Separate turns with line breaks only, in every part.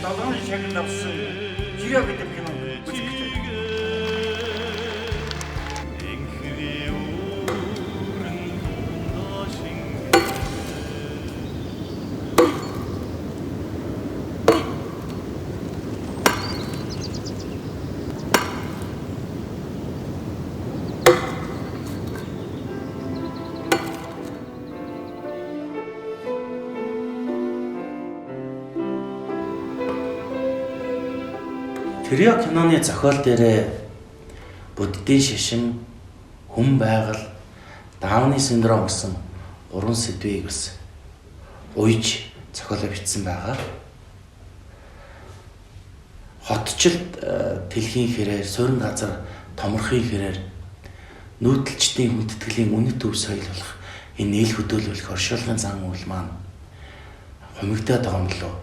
Долгоны шагнал авсан Жирё гэдэг кино үзэх гэж байна.
Трио киноны зохиол дээрээ буддийн шашин, хүн байгаль, Дауны синдром гэсэн гурван сэдвийг бас уйж зохиолоо бичсэн байгаа. Хотчлт дэлхийн хэрээр, суурин газар томорхын хэрээр нүүдэлчдийн хүндэтгэлийн үнэт төв соёл болох энэ нийл хөдөөлүүлэх оршуулгын зан үйл маань хумигдаад байгаа юм лөө.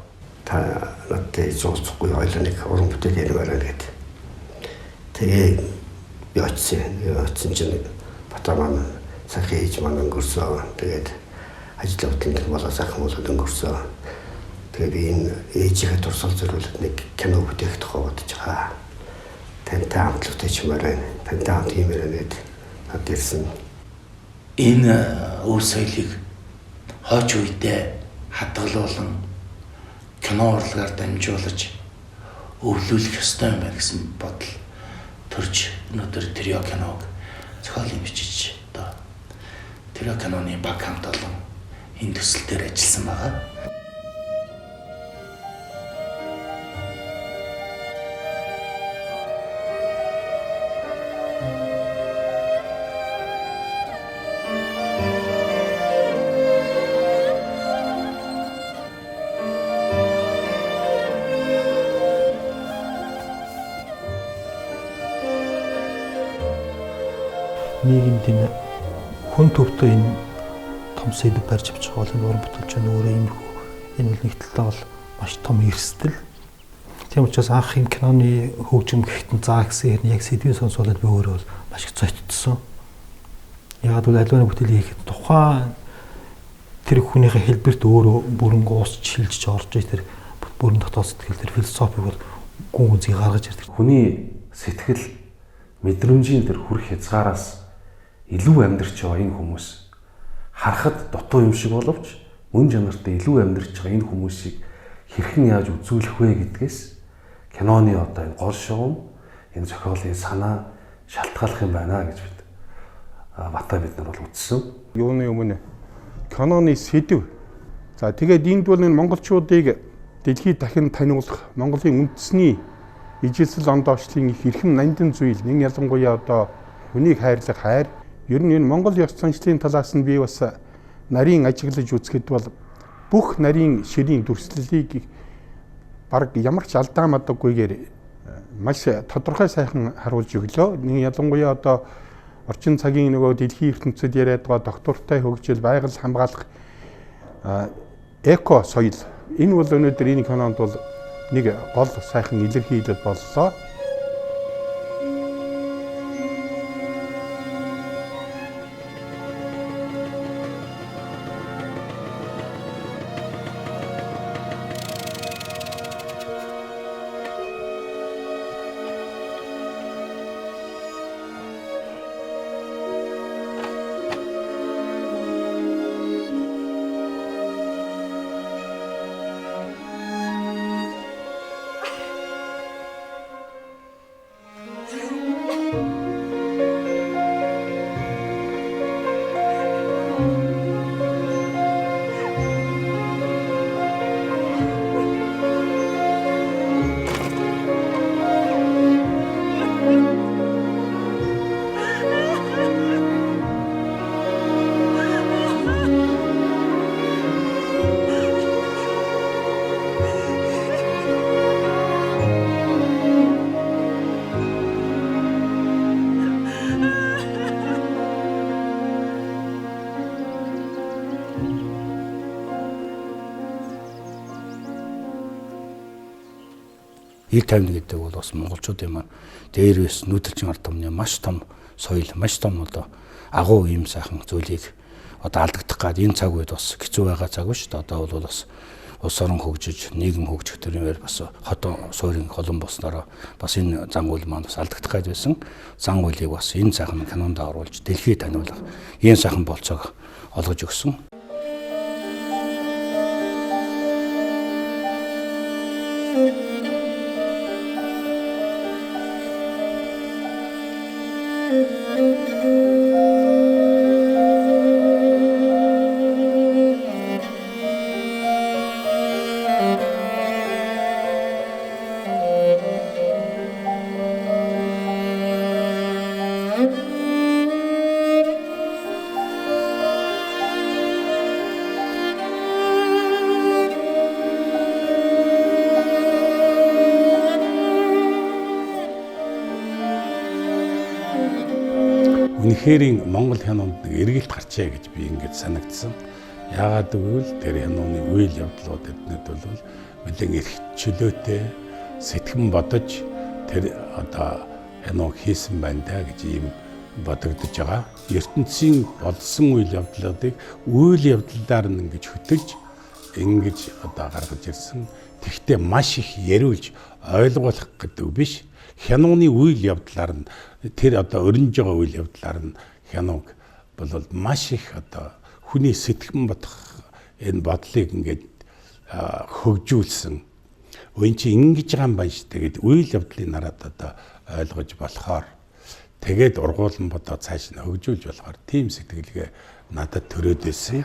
Та надтай зууцахгүй хоёлаа нэг уран бүтээл ярмаар байна гэд. Тэгээ би очсон. Би очсон чинь Бата маань сайхан хийж маань өнгөрсөн. Тэгээд ажил явдлын болоо сайхан болоод өнгөрсөн. Тэгээ би энэ ээжийнхээ турсгал зориулаад нэг кино бүтээх тухай бодож байгаа. Тантай хамт бүтээчмээр байна. Тантай хамт хиймээр байна гэд надад ирсэн.
Энэ өв соёлыг хойч үедээ хадгалуулан кино урлагаар дамжуулж өвлүүлэх ёстой юм байна гэсэн бодол төрж өнөөдөр трио киног зохиолын бичиж одоо трио киноны баг хамт олон энэ төсөл дээр ажилласан байгаа.
Нийгэмд энэ хүн төвтэй энэ том сэдв барьж авч байгаа бол энэ уран бүтээлч нь өөрөө иймэрхүү энэ бол нэг талдаа бол маш том эрсдэл. Тийм учраас анх энэ киноны хөгжим гэхэд нь заа гэсэн хэрэг яг сэдвийн сонсоолоод би өөрөө бол маш их зотдсон. Яагаад гэвэл аливаа бүтээл хийхэд тухайн тэр хүнийхээ хэлбэрт өөрөө бүрэн уусч шилжиж орж тэр бүрэн дотоод сэтгэл тэр философиг бол гүн гүнзгий гаргаж ирдэг.
Хүний сэтгэл мэдрэмжийн тэр хүрх хязгаараас илүү амьдарч байгаа энэ хүмүүс харахад дутуу юм шиг боловч мөн чанартай илүү амьдарч байгаа энэ хүмүүсийг хэрхэн яаж үзүүлэх вэ гэдгээс киноны одоо энэ гол шугам, энэ зохиолын санаа шалтгааллах юм байна гэж бид Бата бид нар бол үзсэн.
Юуны өмнө киноны сэдв. За тэгээд энд бол энэ монголчуудыг дэлхийд дахин таниулах Монголын үндэсний ижилсэл ондоочлын их эрхэм нандин зүйл, нэг ялангуяа одоо хүнийг хайрлах хайр. Ер нь энэ Монгол ёс заншлын талаас нь би бас нарийн ажиглаж үзэхэд бол бүх нарийн ширийн дүрслэлийг бараг ямар ч алдаа мадаггүйгээр маш тодорхой сайхан харуулж өглөө. Нэг ялангуяа одоо орчин цагийн нөгөө дэлхийн ертөнцид яриад байгаа доктортой хөгжил, байгаль хамгаалах эко соёл. Энэ бол өнөөдөр энэ кинонд бол нэг гол сайхан илэрхийлэл боллоо.
Ил тавина гэдэг бол бас монголчуудын маань дээрээс нүүдэлчин ард түмний маш том соёл, маш том одоо агуу ийм сайхан зүйлийг одоо алдагдах гад энэ цаг үед бас хэцүү байгаа цаг шүү дээ. Одоо бол бас Улс орон хөгжиж, нийгэм хөгжих төрөөр бас хот суурин холон болсноороо бас энэ зан үйл маань бас алдагдах гэж байсан. Зан үйлийг бас энэ сайхан кинонд оруулж дэлхийд таниулах ийм сайхан болцоог олгож өгсөн.
Үнэхээр Монгол кинонд нэг эргэлт гарчээ гэж би ингэж санагдсан. Яагаад гэвэл тэр киноны үйл явдлууд эднэд бол нэлээд эрх чөлөөтэй сэтгэн бодож тэр одоо кино хийсэн байна даа гэж ийм бодогдож байгаа. ертөнцийн болсон үйл явдлуудыг үйл явдлаар нь ингэж хөтөлж ингэж одоо гаргаж ирсэн. Тэгвэл маш их яриулж ойлгуулах гэдэг биш. Киноны үйл явдлаар нь тэр одоо өрнөж байгаа үйл явдлаар нь киног бол маш их одоо хүний сэтгэн бодох энэ бодлыг ингээд хөгжүүлсэн. Үн чи ингэж байгаа юм байна шүү дээ гэд үйл явдлыг нараад одоо ойлгож болохоор тэгээд ургуулan бодоо цааш нь хөгжүүлж болохоор тийм сэтгэлгээ надад төрөөд байсан.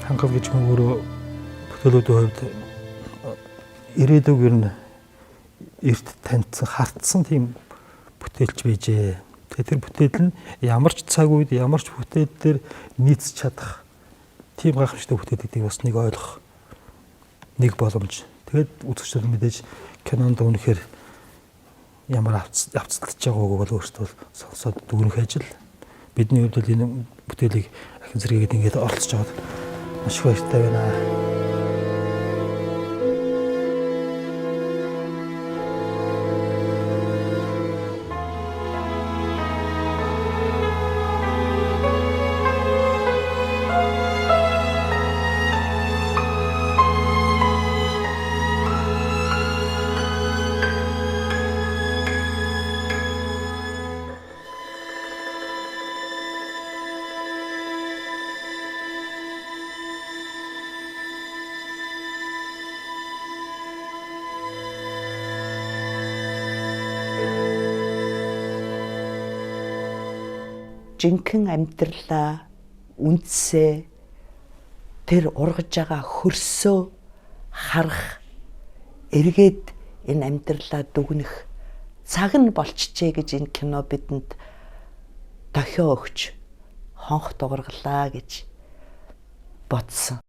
Хангав гэж хүн өөрөө бүтээлүүдийн хувьд ирээдүг ер нь эрт таньдсан, хартсан тийм бүтээлч байжээ. Тэгээ тэр бүтээл нь ямар ч цаг үед, ямар ч бүтээл дээр нийцэж чадах тийм гайхамшигтай бүтээл гэдгийг бас нэг ойлгох нэг боломж. Тэгээд үзэгчдүүд мэдээж кинонд үнэхээр ямар авцталж байгааг бол өөрсдөө сонсоод дүгнэх ажил. Бидний хувьд бол энэ бүтээлийг ахин зэрэгэд ингээд оролцож байгаад маш их баяртай байна.
Жинхэнэ амьдралаа, үндсээ тэр ургаж байгаа хөрсөө харах, эргээд энэ амьдралаа дүгнэх цаг нь болчихжээ гэж энэ кино бидэнд дохио өгч хонх дугаргалаа гэж бодсон.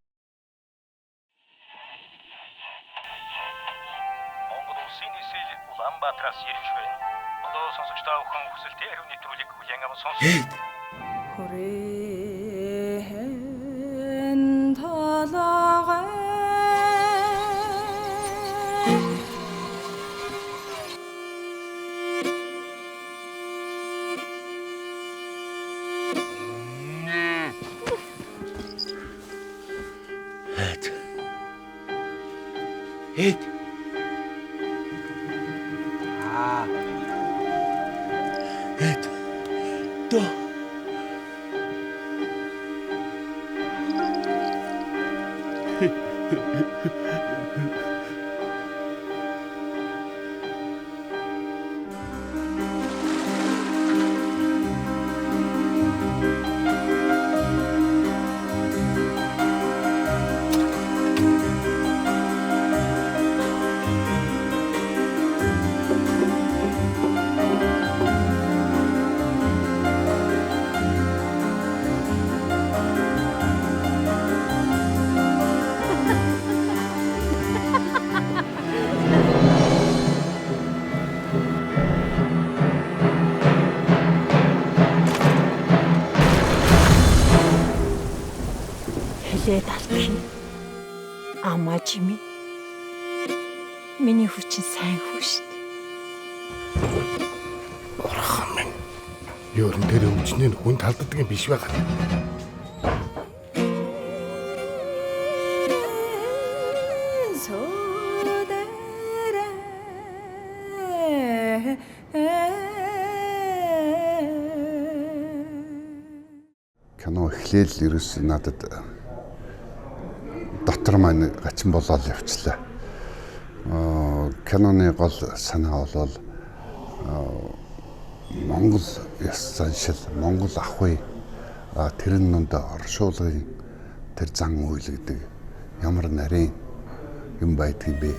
Монгол Улсын нийслэл Улаанбаатараас ирж байна. Одоо сонсогч та бүхэн хүсэлтийн ариун нэвтрүүлгийг хүлээн аван сонссон.
Хүрэн талаагай
Эд. Эд. Аа. Эд. Дөө.
Үлдэх юм. Амаа чимээ. Миний хүү чинь сайн хүү шүү дээ.
Бурхан минь. Ер нь тэр өвчнөө нь хүнд алддаг юм биш байгаа.
Кино эхлээл ерөөс надад дотор маань гачин болоод явчлаа. Киноны гол санаа бол Монгол ёс заншил, Монгол ахуй тэрэн нүнд оршуулгын тэр зан үйл гэдэг ямар нарийн юм байдгийг бэ?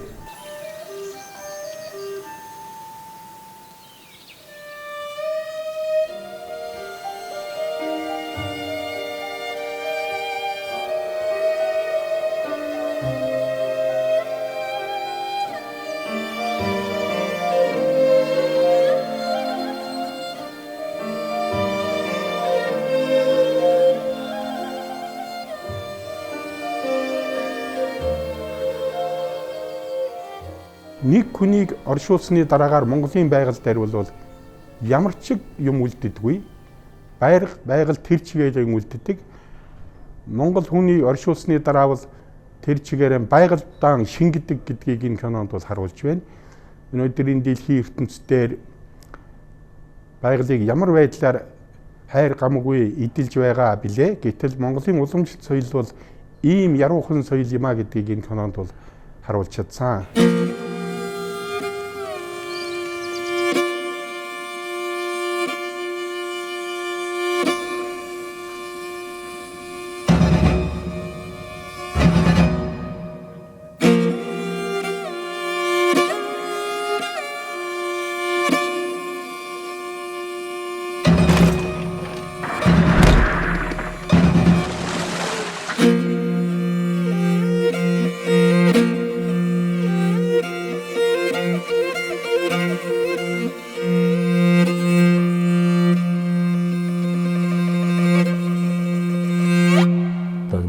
Нэг хүнийг оршуулсны дараагаар Монголын байгаль дээр бол ямар ч юм үлддэггүй. Байгаль тэр чигээр үлддэг. Монгол хүний оршуулсны дараа бол тэр чигээр байгальдаан шингэдэг гэдгийг энэ кинонд бол харуулж байна. Өнөөдрийн дэлхийн ертөнцийн байгалыг ямар байдлаар хайр гамгүй эдэлж байгаа билээ. Гэтэл Монголын уламжлалт соёл бол ийм яруухан соёл юм а гэдгийг энэ кинонд бол харуулж чадсан.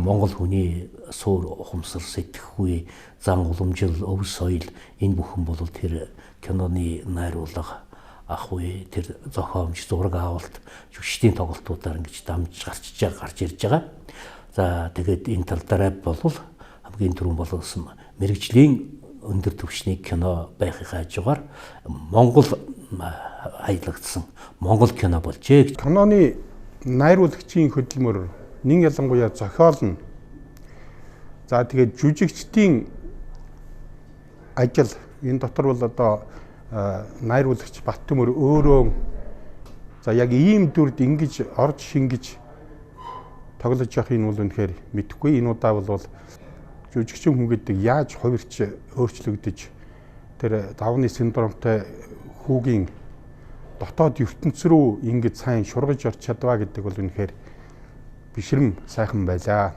Монгол хүний суур ухамсар, сэтгэхүй, зан уламжил, өв соёл энэ бүхэн бол тэр киноны найруулга, ахуй, тэр зохиомж, зураг авалт, жүжигчдийн тоглолтуудаар ингэж дамж гарч ирж байгаа. За тэгээд энэ тал дээр бол хамгийн түрүүн болгосон мэргэжлийн өндөр түвшний кино байхын хажуугаар Монгол хаяглагдсан Монгол кино болжээ.
Киноны найруулагчийн хөдөлмөр нэн ялангуяа зохиол нь за тэгээд жүжигчдийн ажил энэ дотор бол одоо найруулагч Баттөмөр өөрөө за яг ийм дүрд ингэж орж шингэж тоглож явах нь бол үнэхээр мэдэхгүй. Энэ удаа бол жүжигчин хүн гэдэг яаж хувирч өөрчлөгдөж тэр Дауны синдромтой хүүгийн дотоод ертөнц рүү ингэж сайн шургаж орч чадваа гэдэг бол үнэхээр бишрэм сайхан байлаа.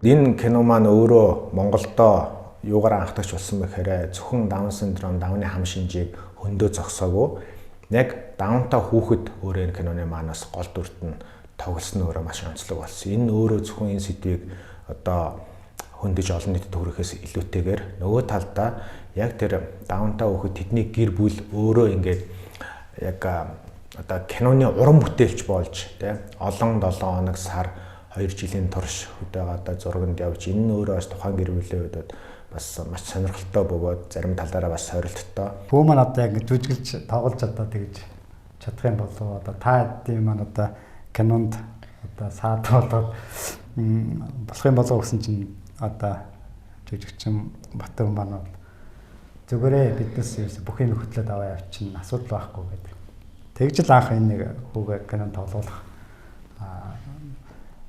Энэ кино маань өөрөө Монголдо юугаар анхдагч болсон бэ гэхээр зөвхөн Даун синдром, Дауны хам шинжийг хөндөө зогсоогүй. Яг Даунтай хүүхэд өөрөө энэ киноны манаас гол дүрт нь тоглосон нь өөрөө маш онцлог болсон. Энэ өөрөө зөвхөн энэ сэдвийг одоо хөндөж олон нийтэд хүрэхээс илүүтэйгээр нөгөө талдаа яг тэр Даунтай хүүхэд тэдний гэр бүл өөрөө ингээд яг одоо киноны уран бүтээлч болж тий олон 7 хоног сар 2 жилийн турш хөдөөгөө одоо зурганд явж энэ нь өөрөө бас тухайн гэр бүлийн хувьд бас маш сонирхолтой бөгөөд зарим талаараа бас сорилттой.
Бүү маань одоо яг жүжиглж тоглож одоо тэгж чадах юм болов одоо та хэдийн маань одоо кинонд одоо саад болоод болох юм болов гэсэн чинь одоо жүжигчин Батөр маань бол зүгээрээ биднес ерөөсө бүх юм хөтлөөд аваа явчихна асуудал байхгүй гэдэг. Тэгж л анх энэ нэг хүүгээ кинонд тоглуулах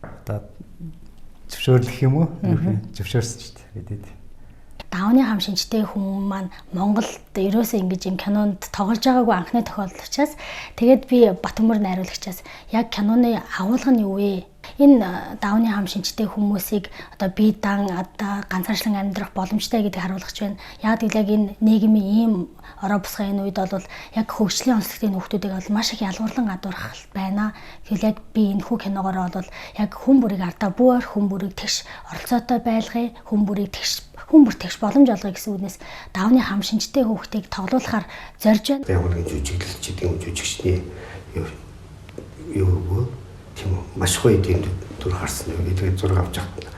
одоо зөвшөөрлөх юм уу? Зөвшөөрсөн шүү дээ бидэд.
Дауны хам шинжтэй хүн маань Монголд ерөөсөө ингэж юм кинонд тоглож байгаагүй анхны тохиолдол учраас тэгээд би Батөмөр найруулагчаас яг киноны агуулга нь юу вэ? Энэ давны хам шинжтэй хүмүүсийг одоо бие дан одоо ганцаарчлан амьдрах боломжтой гэдгийг харуулах гэж байна. Яг гэвэл яг энэ нийгмийн ийм ороо бусгын энэ үед бол яг хөгжлийн онцлогтой хүүхдүүдийг бол маш их ялгуурлан гадуурхах байна. Тэгвэл яг би энэ хүү киногоор бол яг хүн бүрийг ардаа бүүр хүн бүрийг тэгш оролцоотой байлгая, хүн бүрийг тэгш хүн бүр тэгш боломж олгоё гэсэн үднэс давны хам шинжтэй хүүхдийг тоглуулахар зорж байна.
Яг нэг жүжиглэлч гэдэг юм жүжигчний юу тийм маш гоё тийм дүр харсан. Тэгээд зураг авч явахад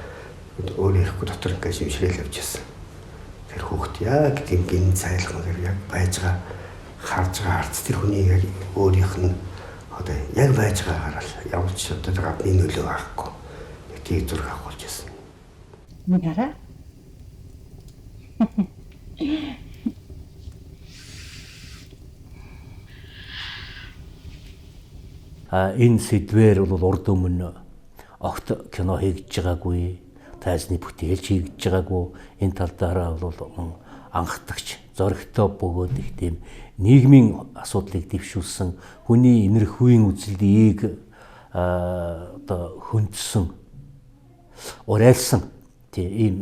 өөр ярихгүй дотор ингээд шимшрээл явж байсан. Тэр хүүхд яг тийм гин цайлган яг байж байгаа харж байгаа харц тэр хүний яг өөрийнх нь одоо яг байж байгаагаар л ямар ч одоо гадны нөлөө байхгүй. Нэг тийм зураг авах болж байсан.
Нэг хараа.
Энэ сэдвээр бол урд өмнө огт кино хийгдэж байгаагүй, тайзны бүтээлч хийгдэж байгаагүй. Энэ тал дээр бол мөн анхдагч, зоригтой бөгөөд их тийм нийгмийн асуудлыг дэвшүүлсэн, хүний энэрхүүийн үзлийг одоо хөндсөн, уриалсан тийм ийм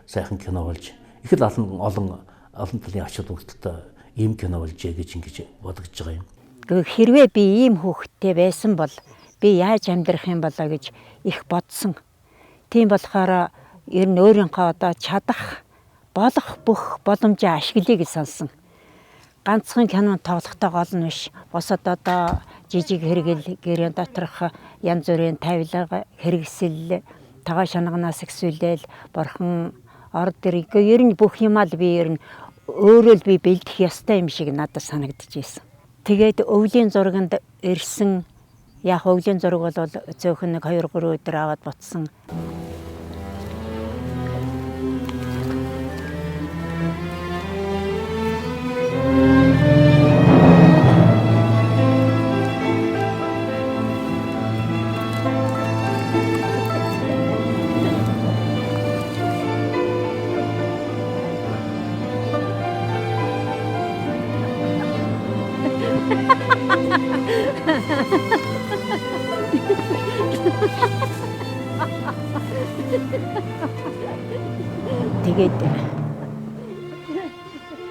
сайхан кино болж их л олон олон талын ач холбогдолтой ийм кино болжээ гэж ингэж бодогдож байгаа юм.
Хэрвээ би ийм хүүхэдтэй байсан бол би яаж амьдрах юм болоо гэж их бодсон. Тийм болохоор ер нь өөрийнхөө одоо чадах болох бүх боломжоо ашиглая гэж сансан. Ганцхан кинонд тоглохдоо гол нь биш. Бусад одоо жижиг хэрэгэл, гэрийн доторх янз бүрийн тавилга, хэрэгсэл, тогоо шанганаас ихсүүлээл бурхан орд дэр ер нь бүх юмаа л би ер нь өөрөө л би бэлдэх ёстой юм шиг надад санагдчихсэн. Тэгээд өвлийн зурганд ирсэн. Яг өвлийн зураг бол зөөхөн нэг 2 3 өдөр аваад ботсон. Тэгээд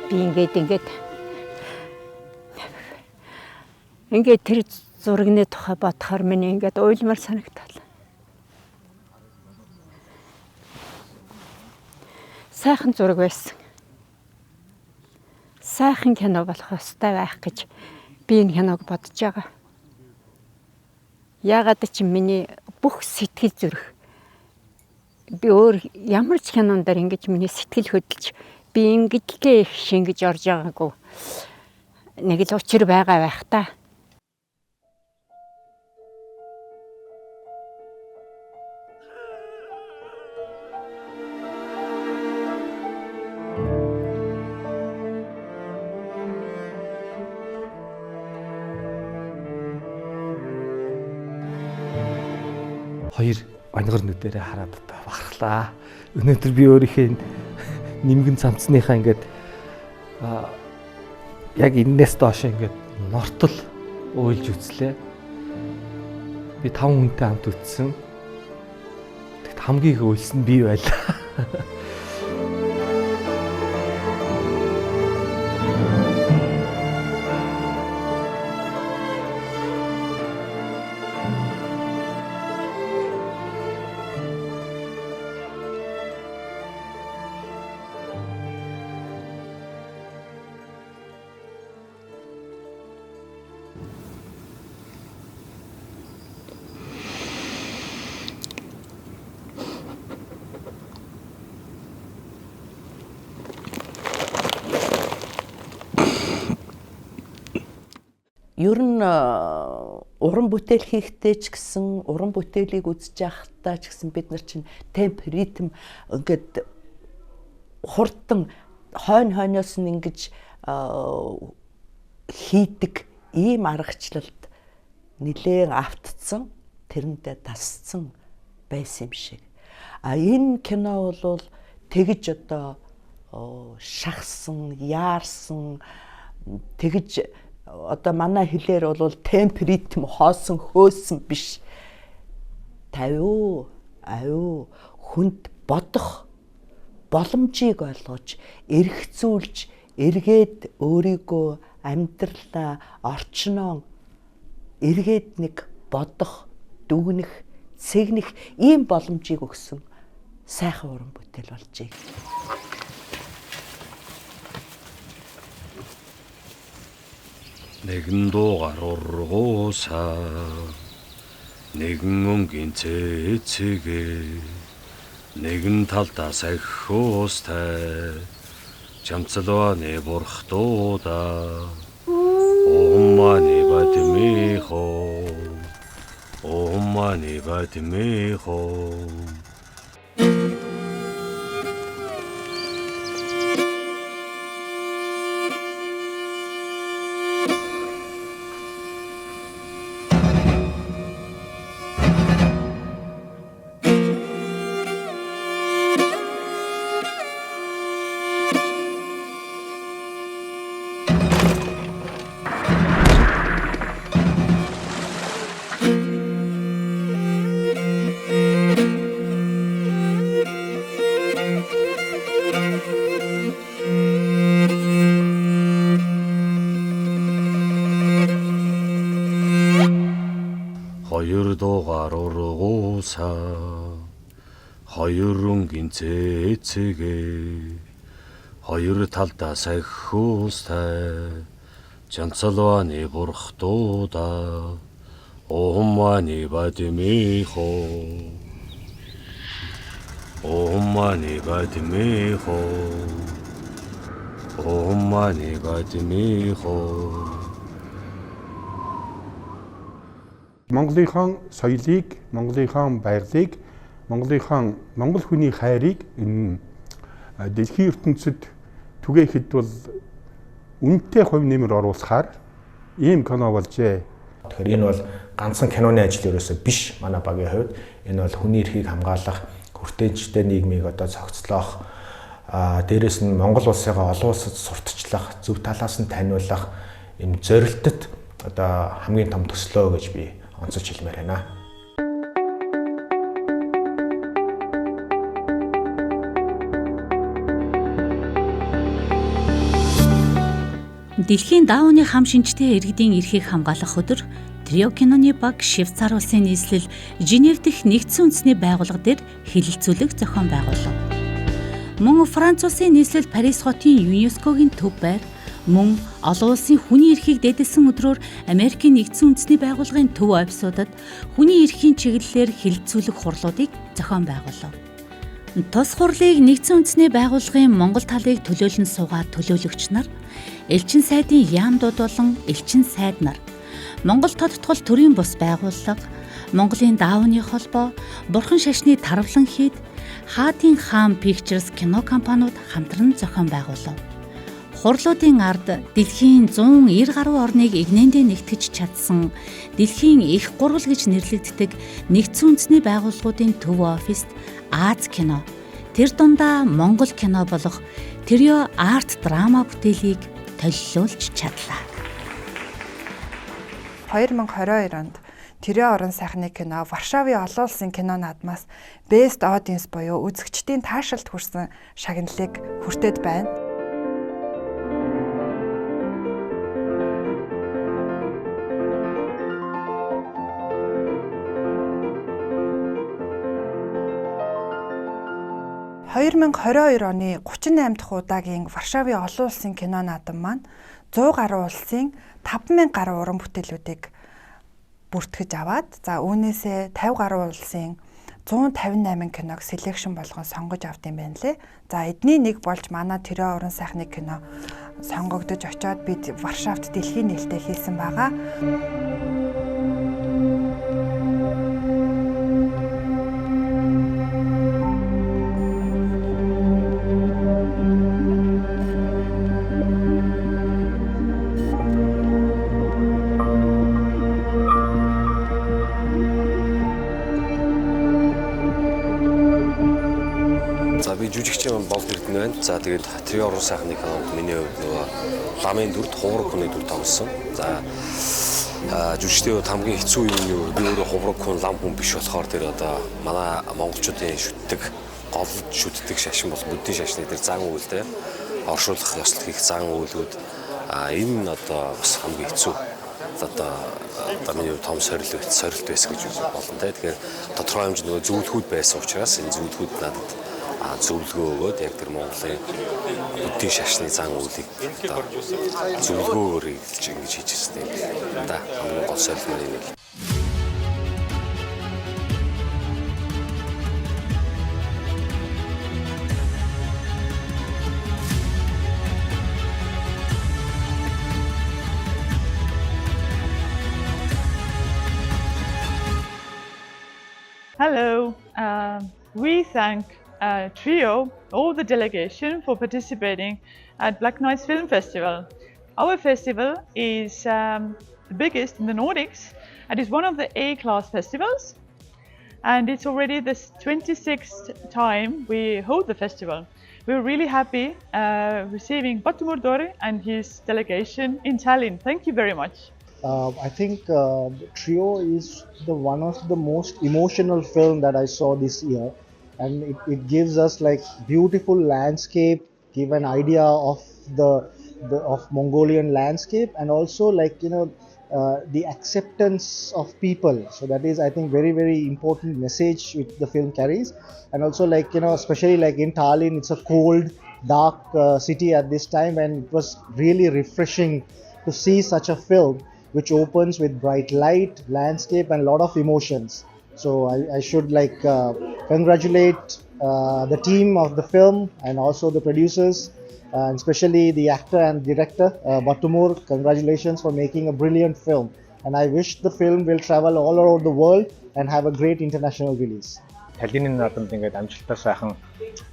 би ингээд тэр зурагны тухай бодохоор миний ингээд уйлмар санагдал. Сайхан зураг байсан. Сайхан кино болох ёстой байх гэж би энэ киног бодож байгаа. Яагаад ч миний бүх сэтгэл зүрх би өөр ямар ч кинон дээр ингэж миний сэтгэл хөдлөж би ингэдэлтэй их шингэж орж байгаагүй. Нэг л учир байгаа байх та.
Хоёр онгор нүдэрээ хараад одоо бахархлаа. Өнөөдөр би өөрийнхөө нэмгэн цамцныхаа ингээд яг эннээс доош ингээд нортол уйлж үзлээ. Би 5 хүнтэй хамт үтсэн. Тэгэхдээ хамгийн их уйлсан би байлаа.
Ер нь уран бүтээл хийхдээ ч гэсэн уран бүтээлийг үзэж байхдаа ч гэсэн бид нар чинь темп, ритм ингээд хурдан хойно хойноос нь ингэж хийдэг ийм аргачлалд нэлээд автцсан, тэрэндээ тасцсан байсан юм шиг. А энэ кино бол тэгж одоо шахсан, яарсан, тэгж одоо манай хэлээр бол темп ритм хоосон хөөсөн биш. 50 авиу хүнд бодох боломжийг олгож, эргцүүлж, эргээд өөрийгөө амьдралаа орчноо эргээд нэг бодох, дүгнэх, цэгнэх ийм боломжийг өгсөн сайхан уран бүтээл болжээ.
Нэгэн дуугаар ургуусаа, нэгэн өнгийн цэцэгээ, нэгэн талдаа сахиустай, чамцалваны бурхтуудаа, Омманы бадмихо, Омманы бадмихо. Хоёр дуугаар ургуусаа, хоёр өнгийн цэцэгээ, хоёр талдаа сахиустай, чанцалваны бурхтуудаа, Омманы бадмихо, Омманы бадмихо, Омманы бадмихо.
Монголынхон соёлыг, Монголынхон байгалыг, Монголынхон Монгол хүний хайрыг энэ дэлхийн ертөнцид түгээхэд бол үнэтэй хувь нэмэр оруулахаар ийм кино болжээ.
Тэгэхээр энэ бол ганцхан киноны ажил ерөөсөө биш манай багийн хувьд. Энэ бол хүний эрхийг хамгаалах, хүртээмжтэй нийгмийг одоо цогцлоох, дээрэс нь Монгол улсыгаа олон улсад сурталчлах, зөв талаас нь таниулах энэ зорилтод одоо хамгийн том төслөө гэж би онцолж хэлмээр байна.
Дэлхийн даавны хам шинжтэй иргэдийн эрхийг хамгаалах өдөр Трио киноны баг Швейцар улсын нийслэл Женев дэх нэгдсэн үндэсний байгууллага дээр хэлэлцүүлэг зохион байгуулав. Мөн Франц улсын нийслэл Парис хотын ЮНЕСКО-гийн төв байр, мөн олон улсын хүний эрхийг дээдэлсэн өдрөөр Америкийн нэгдсэн үндэсний байгууллагын төв офисуудад хүний эрхийн чиглэлээр хэлэлцүүлэх хурлуудыг зохион байгуулав. Тус хурлыг нэгдсэн үндэсний байгууллагын Монгол талыг төлөөлөн суугаа төлөөлөгч нар, элчин сайдын яамдууд болон элчин сайд нар, Монгол тодтгол төрийн бус байгууллага, Монголын даавны холбоо, Бурхан шашны тарвлан хийд, Хаадын хаан Pictures кино компаниуд хамтран зохион байгуулав. Хурлуудын ард дэлхийн 190 гаруй орныг эгнээндээ нэгтгэж чадсан дэлхийн их гурвал гэж нэрлэгддэг нэгдсэн үндэсний байгууллагуудын төв оффист Аз кино, тэр дундаа Монгол кино болох Трио арт драма бүтээлийг төллүүлж чадлаа.
2022 онд Трио орон сайхны кино Варшавын олон улсын кино наадмаас Best Audience буюу үзэгчдийн таашаалд хүрсэн шагналыг хүртээд байна. «2022 оны 38 дахь удаагийн Варшавын олон улсын кино наадам маань 100 гаруй улсын 5000 гаруй уран бүтээлүүдийг бүртгэж аваад, за үүнээсээ 50 гаруй улсын 158 киног селекшн болгон сонгож авд юм байна лээ. За эдний нэг болж манай Трио уран сайхны кино сонгогдож очиод бид Варшавт дэлхийн нээлттэй хийсэн байгаа.
За би жүжигчин Болд Эрдэнэ байна. За тэгээд Трио уран сайхны кинонд миний хувьд нөгөө ламын дүрд хуураг хүний дүр тоглосон. За
Жүжигчдийн хувьд хамгийн хэцүү юм юу? Би өөрөө хувраг хүн, лам хүн биш болохоор тэр одоо манай монголчуудын шүтдэг, гол шүтдэг шашин бол буддийн шашны тэр зан үйл те оршуулах ёслол хийх зан үйлүүд энэ нь одоо бас хамгийн хэцүү одоо миний том сорилт байсан гэж болно те. Тэгэхээр тодорхой хэмжээнд нөгөө зөвлөхүүд байсан учраас энэ зөвлөхүүд надад зөвлөгөө өгөөд яг тэр Монголын буддийн шашны зан үйлийг одоо зөвлөгөөгөөр ингэж хийж ирсэн юм. Да хамгийн гол сорилт маань энэ л.
Hello, we thank Trio, all the delegation for participating at Black Nights Film Festival. Our festival is the biggest in the Nordics and is one of the A-class festivals. And it's already the 26th time we hold the festival. We're really happy receiving Battumur Dori and his delegation in Tallinn. Thank you very much.
I think Trio is the one of the most emotional film that I saw this year, and it gives us like beautiful landscape, give an idea of the of Mongolian landscape, and also like you know the acceptance of people. So that is, I think, very very important message which the film carries. And also like you know, especially like in Tallinn, it's a cold, dark city at this time, and it was really refreshing to see such a film which opens with bright light, landscape, and a lot of emotions. So I should like congratulate the team of the film and also the producers, and especially the actor and director, Battumur. Congratulations for making a brilliant film. And I wish the film will travel all around the world and have a great international release.
Таллины наадамд ингээд амжилттай сайхан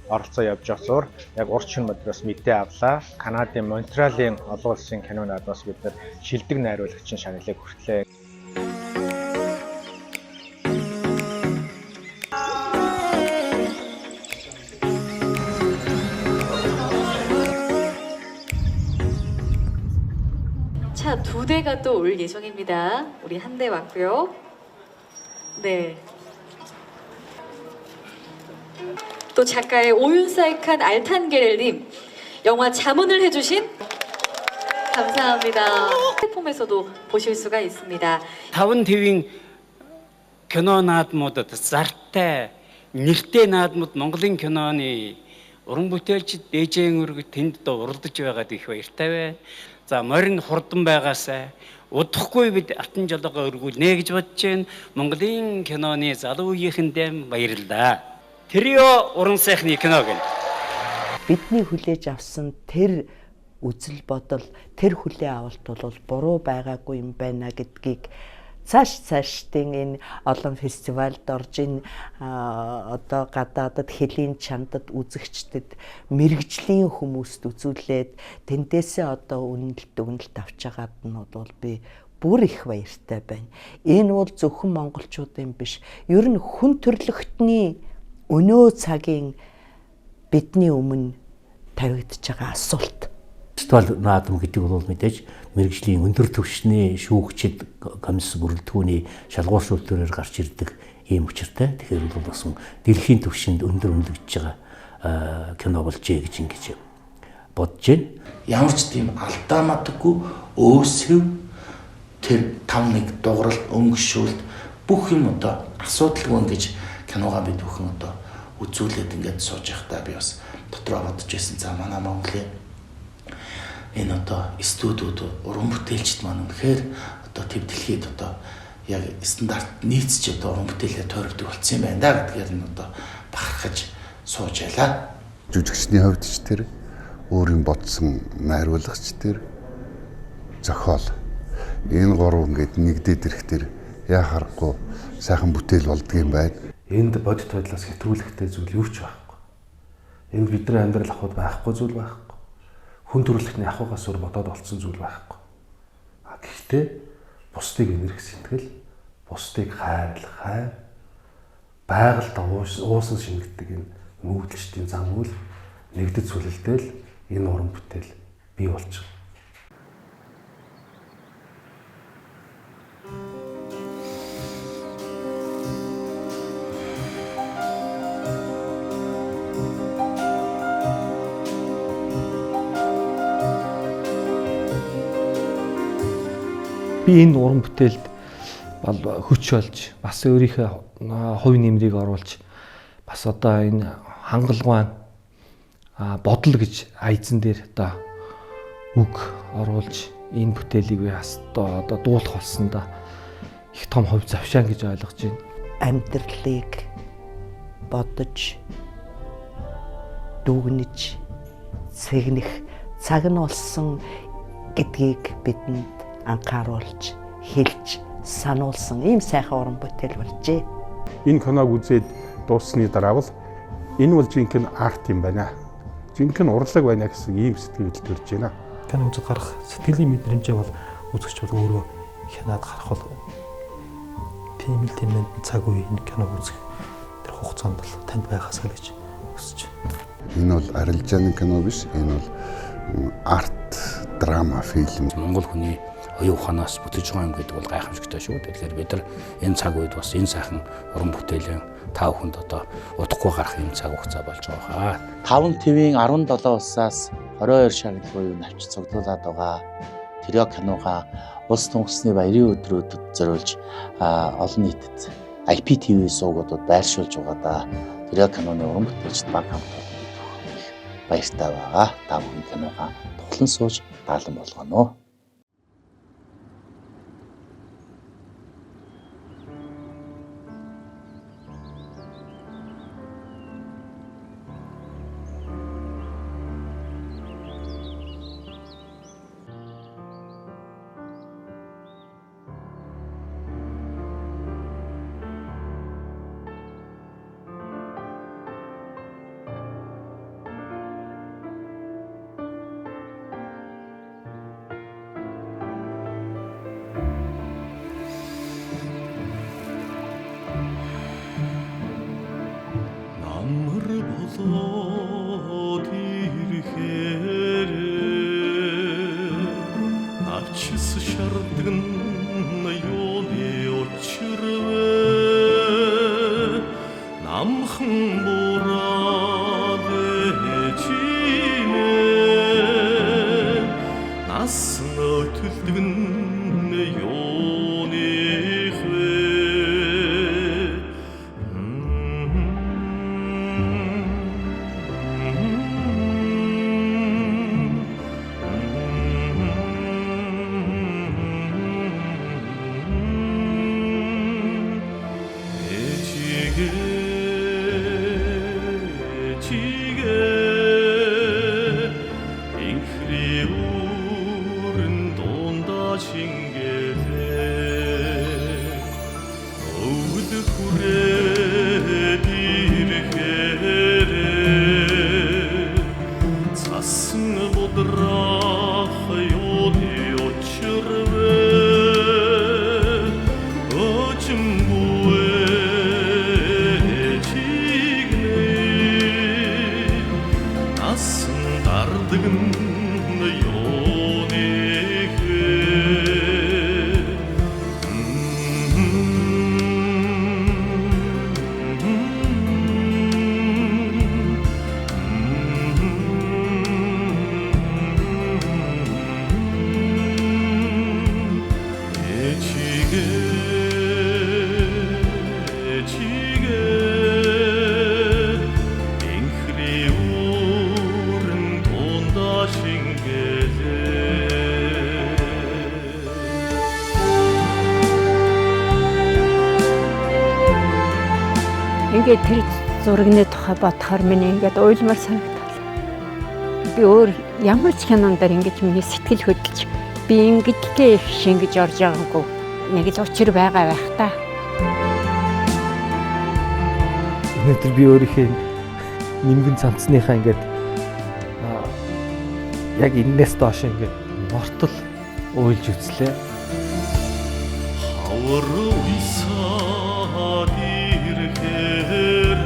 оролцоо явж байгаа зур яг урт шөнө модроос мэдээ авлаа. Канадын Монреалийн олон улсын кино наадмаас бид нар шилдэг найруулагчийн шагналыг хүртлээ.
차 두 대가 또 올 예정입니다. 우리 한 대 왔고요. 네. 또 작가의 오윤사이칸 알탄게렐님 영화 자문을 해주신 감사합니다. 플랫폼에서도 보실 수가 있습니다.
Таван твийн кино наадмуудад зартай нэртэй наадмууд Монголын киноны уран бүтээлчид дээжэн өргөд тэнд доо уралдаж байгаад их баяртай байна. За морин хурдан байгаасай удахгүй бид алтан жолоогоо өргүүлнэ гэж бодож байна. Монголын киноны залуу үеийнхэндээ баярлалаа. Трио уран сайхны кино гэнэ.
Бидний хүлээж авсан тэр үзэл бодол, тэр хүлээ авалт бол буруу байгаагүй юм байна гэдгийг цааш цаашдын энэ олон фестивальд орж энэ одоо гадаадад хөлийн чандад үзэгчдэд мэргэжлийн хүмүүст үзүүлээд тэндээсээ одоо үнэлт өгнөлт авч байгаад нь бол би бүр их баяртай байна. Энэ бол зөвхөн монголчуудын биш. Ер нь хүн төрлөختний өнөө цагийн бидний өмнө тавигдж байгаа асуулт.
Фестивал наадам гэдэг бол мэдээж мэргэжлийн өндөр түвшний шүүгчид, комисс бүрэлдэхүүний шалгуур шүүлтүүрээр гарч ирдэг ийм учиртай. Тэгэхээр бол бас дэлхийн түвшинд өндөр үнэлэгдэж байгаа кино болжээ гэж ингэж бодож байна.
Ямар ч тийм алдаа матаггүй өөсөв тэр 5-1 дугралт, өнгөшүүлт бүх юм одоо асуудалгүй ингэж киногаа бид бүхэн одоо үзүүлээд ингээд сууж байхдаа би бас дотроо бодож байсан. За манай Монголын энэ одоо студиуд уран бүтээлчд маань үнэхээр одоо төв дэлхийд одоо яг стандарт нийцж одоо уран бүтээлээ тойрогддог болсон юм байна да гэдгээр нь одоо бахархаж сууж байлаа.
Жүжигчний хувьд ч тэр өөрийн бодсон найруулагч тэр зохиол энэ гурав ингээд нэгдээд ирэх тэр яа харахгүй сайхан бүтээл болдгийм байна.
Энд бодит байдлаас хэтрүүлэхтэй зүйл юу ч байхгүй. Энд бидний амьдрал ахуйд байхгүй зүйл байхгүй. Хүн төрөлхтний ахуйгаас өөр бодоод олцсон зүйл байхгүй. А гэхдээ бусдыг энэрх сэтгэл, бусдыг хайрлах хайр, байгальд уусан шингэдэг энэ нүүдэлчдийн зам үйл нэгдэт сүлэлдэл энэ уран бүтээл бий болж байгаа.
Би энэ уран бүтээлд бол хүч болж бас өөрийнхөө хувь нэмрийг оруулж бас одоо энэ хангалгуйн бодол гэж айдсан дээр одоо үг оруулж энэ бүтээлийг би бас одоо дуулах болсон да их том хувь завшаан гэж ойлгож байна.
Амьдралыг бодож дүгнэж цэгнэх цаг нь болсон гэдгийг бидэнд анхааруулж хэлж сануулсан ийм сайхан уран бүтээл болжээ.
Энэ киног үзээд дууссаны дараа бол энэ бол жинхэнэ арт юм байна. Жинхэнэ урлаг байна гэсэн ийм сэтгэл төрж байна.
Кино үзээд гарах сэтгэлийн мэдрэмжээ бол үзэгч бол өөрөө хянаад гарах бол тийм л тийм цаг үе энэ киног үзэх тэр хугацаанд бол танд байхасаа гэж хүсэж байна.
Энэ бол арилжааны кино биш, энэ бол арт драма фильм.
Монгол хүний оюун ухаанаас бүтэж байгаа юм гэдэг бол гайхамшигтай шүү. Тэгэхээр бид нар энэ цаг үед бас энэ сайхан уран бүтээлийн та бүхэнд одоо удахгүй гарах юм цаг хугацаа болж байгаа.
5 ТV-ийн 17 улсаас 22 шагнал буюу навч цуглуулад байгаа. Трио киногоо улс түнхсний баярын өдрүүдэд зориулж олон нийтэд IPTV суугуудад байршуулж байгаа да. Трио киноны уран бүтээлчд баг хамт олон их баяртай байгаа. Та бүхэн киногоо тухлан сууж даалан болгоно.
Ингээд тэр зурагны тухай бодохоор миний ингээд уйлмар санагдал. Би өөр ямар ч кинон дээр ингэж миний сэтгэл хөдлөж би ингэдэлтэй их шингэж орж байгаагүй. Нэг л учир байгаа байх та.
Өнөөдөр би өөрийнхөө нимгэн цамцныхаа ингээд яг энэс доош ингээд мортол уйлж үзлээ.
Хавар уйсаад ирэхээр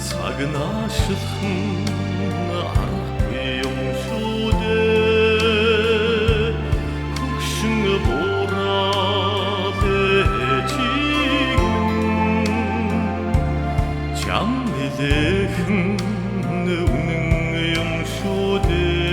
цаг наашилах нь аргагүй юм шүү дээ. Хөгшин буурал чигмэн чам нэлэхэн үнэн юм шүү дээ.